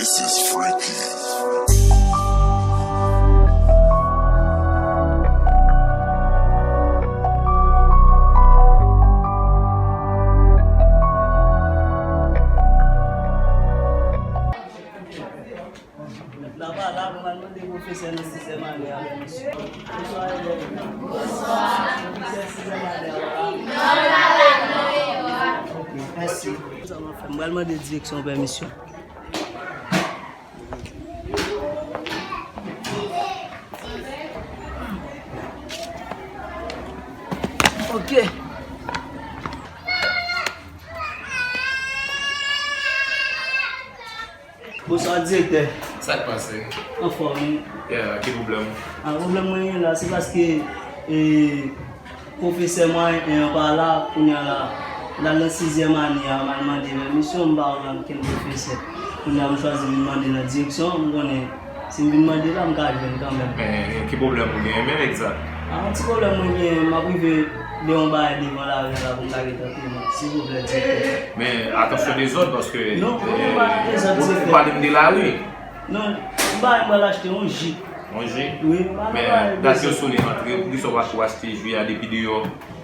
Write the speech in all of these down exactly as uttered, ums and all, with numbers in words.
This is freaky. Mèt la pa la, m al mande pwofesè nan sizyèm ane a pèmisyon. Bonswa, elèv. Bonswa. Pwofesè sizyèm ane a pa la? Non, l pa la, non. Ok, mèsi. Sa m ap fè? M pral mande direksyon pèmisyon. Ok. Bonswa, direktè. Sa k pase? Anfòm, wi. Yeah, ki pwoblèm ou? Ah, pwoblèm mwen gen la, se paske, e, pwofesè mwen, e, an pa la, kounye a la, m al nan sizyèm ane a, m al mande pèmisyon, m pa wè ankenn pwofesè. Kounye a, m chwazi vin mande nan direksyon, m konnen si m vin mande la, m ka jwenn kanmenm. Men, ki pwoblèm ou genyen menm egzak? Ah, yon ti pwoblèm mwen genyen, m ap rive de yon bagay devan lari a la pou m ta gentan peye. Silvouplè, direktè. Men, atansyon dezòd, paske, non, mwen pa dezòd, ou, ou direktè. Pale m de lari. Non, m pa, m pral achte yon ji. Yon ji? Wi, m pa nan bagay dezòd. Men, dat yo sou li antre, poukisa w pa tou achte ji a depi deyò?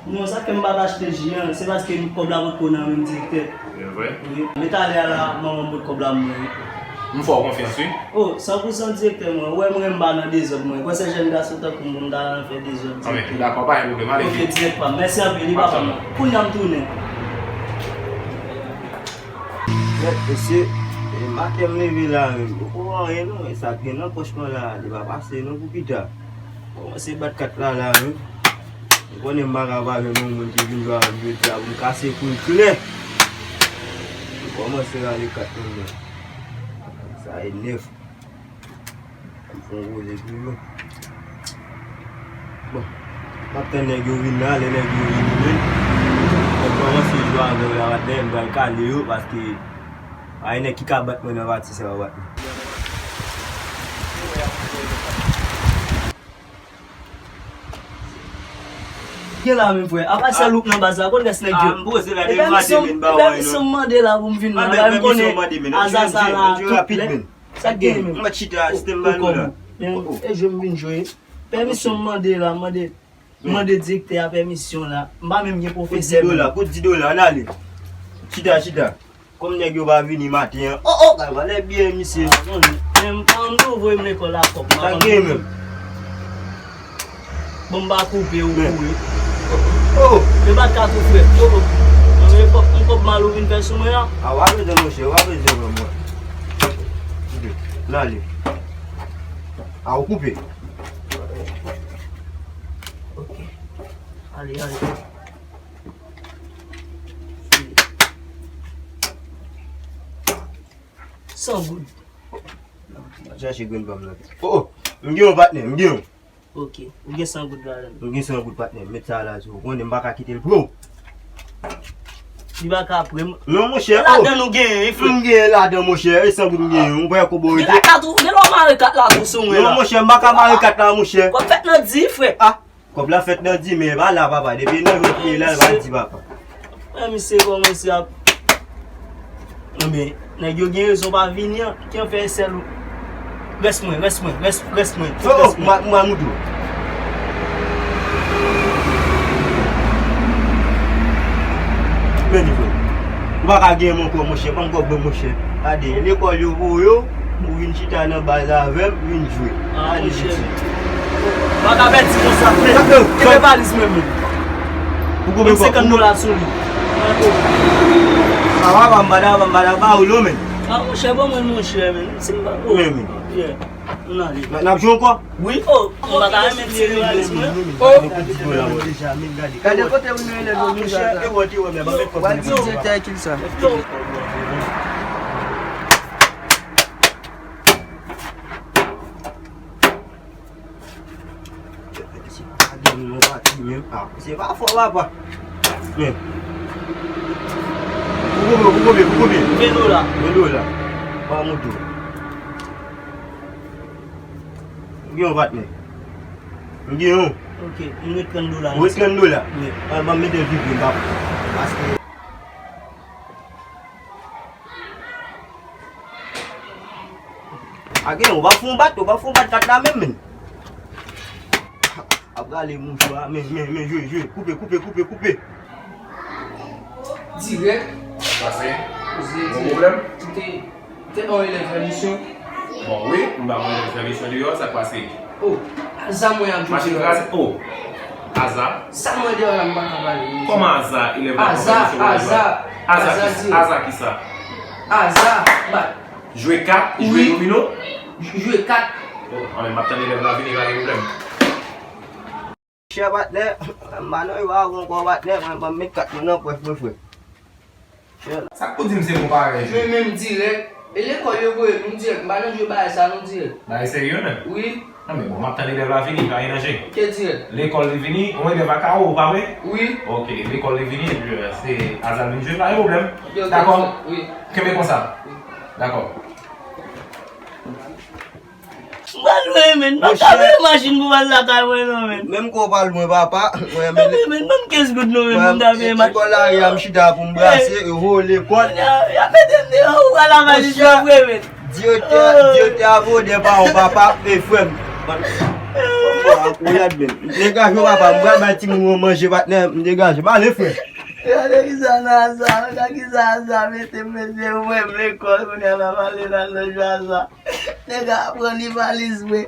Non, sa k fè m pa t achte ji an, se paske kòb la potko nan men m, direktè. Se vre? Wi. Men talè a la, manman m pot kòb la ban mwen, wi. M fè w konfyans, wi. Oh, san pou san, direktè mwen. Ou wè mwen, m pa nan dezòd mwen. Kwè se jèn gason tankou m pou m ta nan fè dezòd, direktè. Dakò, pa gen pwoblèm, ale. Ok, direktè pa m. Mèsi anpil, wi, papa m. Kounye a m tounen. Mèt, mesye, e maten m leve la menm, poko anyen non, e sa k gen nan pòch mwen la, li pa pase non pou pita. Kòmanse bat kat la la menm. Ou konnen m pa ka pa menm yon moun ki vin jwe avè m jodi a pou m kase kou l klè. M kòmanse rale kat mwen menm. Sa e nèf. M fè yon koze pou yo. Bon, m ap tann nèg yo vin la, lè nèg yo vini menm, mwen kòmanse jwe avè yo la, m pral kale yo, paske pa gen nèg ki ka bat mwen nan pati sa yo, bat mwen. Gen la menm, frè. Apa sèl ou k nan baz la, konn rès nèg yo. Ah, m poze la depi maten, men m pa wè non. Pèmisyon m mande la pou m vin nan la, m konnen azaza la tout lè. Sa k gen menm? M mèt chita, sistèm ban nou la. E jwe m vin jwe. Pèmisyon m mande la, m mande, m mande direktè a pèmisyon la. M pa menm gen pwofesè menm. Pou di dola, pou di dola, ann ale. Chita, chita. Kòm nèg yo pa vini maten an. Oh, oh, gade valè biyè misye. Ah, bon, men m pa m tou voye m lekòl ak kòb. Sa k gen menm? Bon, m pa koupe ou kouri. Oh! Yo pa t ka tou frè. Oh, oh. Mwen, men kòb, yon kòb mal ou vin fè sou mwen an. A, w a bezwen, monchè, w a bezwen, mwen. N ale. A, ou koupe. Ok. Ale, ale. San goud. Al chache grenn pa m nan. Oh, oh. M gen yon patnè, m gen yon. Ok. Ou gen san goud ladan l? M gen san goud, patnè. Met sa la sou ou. Konnen m pa ka kite l pre w. Li pa ka pre m. Non, monchè. E ladan nou genyen, wi, frè. M gen ladan, monchè. E san goud m genyen. Ou pa wè kobo rete. Gen la kat ou, gen lè w mare kat la tou sou mwen la. Non, monchè, m pa ka mare kat la, monchè. Kòb fèt nan di, frè. Ah. Kòb la fèt nan di, men pa la, papa. Depi nan vant li la, l pa di, papa. Men misye kòmanse ap, men nèg yo gen rezon pa vini an. Ki an fè sèl ou? Rès mwen, rès mwen, rès, rès mwen. Oh, oh, rès mwen. M a, m a moutou. Men di frè. Ou pa ka gen m ankò, monchè. Ban m kòb mwen, monchè. Gade, lekòl yo voye w, ou vin chita nan baz avè m, vin jwe. Ah, monchè. Pa ka pèdi konsa. Kenbe valiz mwen menm. Ou konbyen kòb? Senkant dola sou li. Ah, papa, m pa ta, m pa ta ba ou l non, men. Ah, monchè, ban mwen l, monchè, men. Si m pa, oh. Men, men. Yeah. N ale. N ap jwe ankò? Wi, oh. M pa ka renmen tire valiz mwen. Oh. Gade kote ou nan elèv yo deja sa. Wè, ti direktè ki sa. Se pa gen nou pati menm. Ah, se pa fò, papa. Men. Pou konbyen, pou konbyen, pou konbyen? Ven dola. Ven dola. Pa mouton. M gen yon patnè. M gen yon. Ok, m ret trant dola. Ou ret trant dola? Wi. Ah, ban m mete l pi pre, m pa pran. Paske Gen, ou pa fè yon bat, ou pa fè yon bat kat la menm, men. Ap rale mouchwa, men, men, men, jwe, jwe. Koupe, koupe, koupe, koupe. Dirèk. Sa pase? Poze dirèk. Gon pwoblèm? Ou te, ou te ba yon elèv pèmisyon? Bon, wi, m ba yon elèv pèmisyon deyò, sa k pase? Oh, Aza mwen ap jwe. Machin kraze? Oh, Aza? Sa mwen deyò la, m pa ka pale. Kòman Aza, elèv la? Aza, Aza, Aza, Aza kisa? Aza kisa? Aza, bat. Jwe kat, jwe domino? Wi. J-, jwe kat. Oh, anben, m ap tann elèv la vini, pa gen pwoblèm. Chè patnè, m pa nan yo ankò patnè, mwen ban m met kat mwen nan pòch mwen frè. Chè. Sa k pou di m se bon parèy? Jwe menm dirèk. E lekòl yo voye nou dirèk, m pa nan jwe bagay sa non dirèk. Bagay serye menm? Wi. Non men bon, m ap tann elèv la vini, pa gen danje. Ok dirèk. Lekòl li vini, yon elèv a Kawo, pa vre? Wi. Ok, lekòl li vini, epi, euh, se Aza l vin jwe, pa gen pwoblèm. Ok, ok, wi. Dakò? Kenbe konsa. Wi. Dakò. M pral lwen, men. M pa ka peye machin pou m al lakay mwen, non, men. Menm ke w pral lwen, papa. Mwen, men. Anben, men, ban m kenz goud, non, men, pou m ta peye machin. Bò lari a, m chita pou m brase, e ho lekòl. Y a, y a mete m deyò, ou pral lavaj jwe vre, men. Direktè, direktè a voye de pa w, papa, e frè m. Ou gad, men. Degaje w, papa. M pral bay timoun yo manje, patnè. M degaje. M ale, frè. Gade kisa nan Aza, gade kisa Aza mete m, mesye, ou wè m lekòl, kounye a n ap ale nan lòt jou Aza. Nèg la pran li valiz mwen.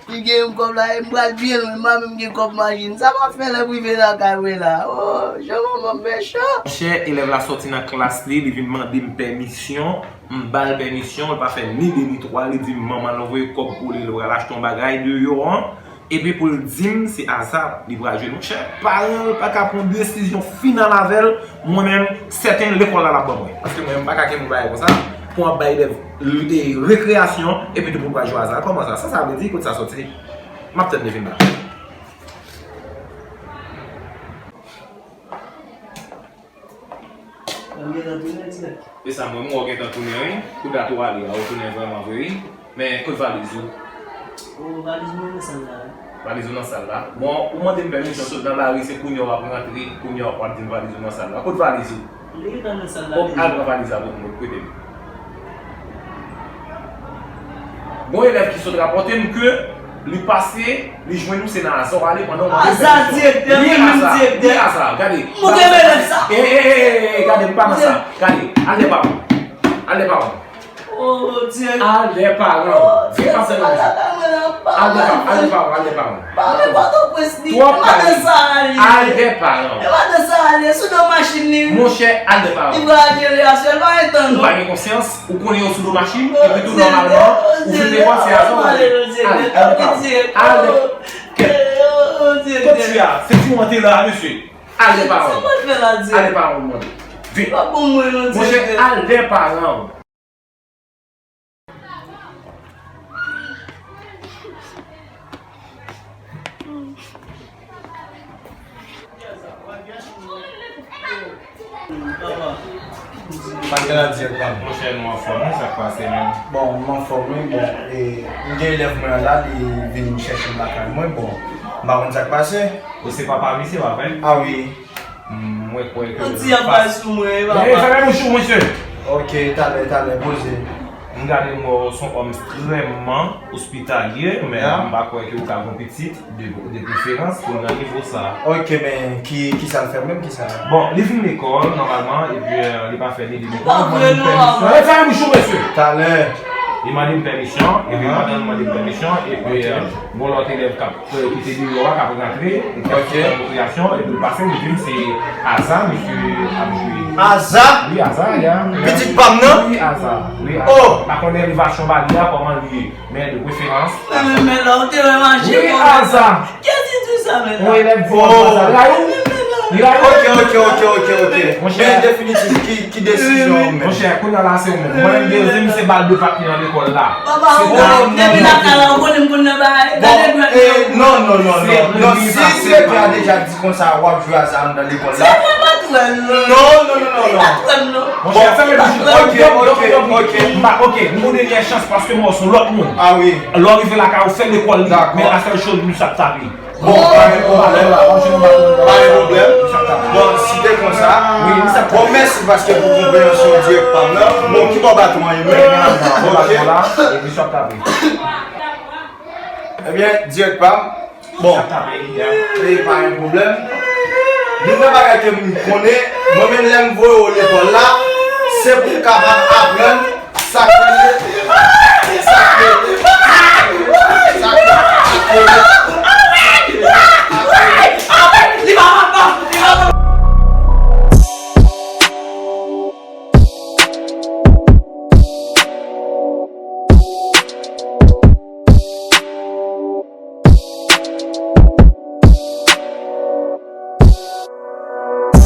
Li gen yon kòb la, e m pral byen lwen, m pa menm gen kòb machin. Sa m ap fè lè m rive lakay mwen la? Oh, jan manman m mechan. Monchè, elèv la sòti nan klas li, li vin mande m pèmisyon. M ba l pèmisyon, li pa fè ni de ni twa, li di m manman l voye kòb pou li, li pral achte yon bagay deyò an. Epi pou l di m se Aza li pral jwe. Monchè, paran l pa ka pran desizyon final avè l, mwen menm, sèten lekòl la l ap ban mwen. Paske mwen menm m pa ka kenbe yon bagay konsa, pou m ap bay elèv l-, e, rekreyasyon, epi tou pou l pral jwe Aza. Kòman sa? Sa sa vle di? Kote sa sòti? M ap tann li vin la. Mwen gentan tounen, ti nèg. E sa, mwen, mwen gentan tounen, wi. Kou dat ou ale a, ou tounen vrèman vre, wi. Men, kot valiz ou? O, valiz mwen nan sal la, wi. Valiz ou nan sal la? Bon, ou mande m pèmisyon sot nan lari, se kounye a w ap rantre, kounye a w ap di m valiz ou nan sal la. Kot valiz ou? Li gentan nan sal la deja. O, al pran valiz la pou mwen, prete m. Gon elèv ki sot rapòte m ke li pase, li jwenn ou se nan Aza w ale pandan w mande pèmisyon. Aza direktè, wi, menm direktè. Wi, Aza, gade. Montre m elèv sa. E, e, e, e, e, gade, m pa nan sa. Gade, al dè paran w. Al dè paran w. O, Dye. Al dè paran w. Vin pase nan mwen. Al dè paran w, al dè paran w, al dè paran w. Pale Pòtoprens li. Twòp pale. Al dè paran w. E madan sa ale sou do machin li. Monchè, al dè paran w. Li va jere aswè, l pa gen tan non. Ou pa gen konsyans. Ou konnen yo sou do machin, epi tou nòmalman, ou fin lekòl se Aza w ale. Al, al dè paran w. Al dè, kèt. Kot ti a? Se ti ou an te la, mesye. Al dè paran w. Al dè paran w, mande. Vit. Monchè, al dè paran w. Papa. Sa k gen la dirèk la? Monchè, nou anfòm, wi, sa k pase menm? Bon, m anfòm, wi, bon, e, m gen elèv mwen an la, li vin chèche m lakay mwen, bon, m pa konn sa k pase. Ou se papa misye, pa vre? A wi. M, mwen kwè ke... Yon ti apray sou mwen, wi, papa. Ey, fèmen bouch ou, mesye. Ok, talè, talè, poze. M gade m wè w se yon òm ekstrèmman ospitalye, men m pa kwè ke w ka gon pitit de, de preferans pou l nan nivo sa. Ok, men ki, kisa l fè menm, kisa? Bon, li fin lekòl, nòmalman, epi, euh, li pa fè ni de ni twa, li mande m pèmisyon. Ey, fèmen bouch ou, mesye! Talè. Li mande m pèmisyon, epi pandan l mande m pèmisyon, epi, euh, gon lòt elèv k ap, euh, ki te deyò a, k ap rantre, epi k ap fè rekreyasyon, epi l pase, li di m se Aza, misye ap jwe. Aza? Wi, Aza, ya. Pitit pa m nan? Wi, Aza. Wi, Aza. Oh! Pa konnen elevasyon ba li a, kòman li ye. Men de preferans, men, men, men la, ou te wè mache. Wi, Aza. Kiyès ki di sa, men la? Yon elèv di Aza. Li rayi w? Li rayi w? Ok, ok, ok, ok, ok. Monchè. Men definitif, ki, ki desizyon ou menm? Monchè, kounye a la, se ou menm. Mwen menm, Dezi, m se bal de pat li nan lekòl la. Papa, ou konnen, depi lakay la, ou konnen m konn nan bagay. Gade dwèt mwen. Non, non, non, non. Non, si direktè a deja di konsa, w ap jwe Aza anndan lekòl la. Se mwen patwòn nan. Non, non, non, non, non. Patwòn nan. Monchè, fèmen bouch ou. Ok, ok, ok. M pa, ok, m gon dènyè chans paske m wè w se yon lòt moun. A wi. Lè w rive lakay ou, fè lekòl li. Dakò. Men la sèl choz, misye ap tape. Bon, pa gen pwoblèm. Pa gen pwoblèm. Bon, si te konsa, bon, mèsi paske pou konpreyansyon dirèk pa m nan. Bon, ki bò baton an ye menm? Ok. Ebyen, dirèk pa m. Bon, e pa gen pwoblèm. Youn nan bagay ke m konnen, mwen menm lè m voye w lekòl la, se pou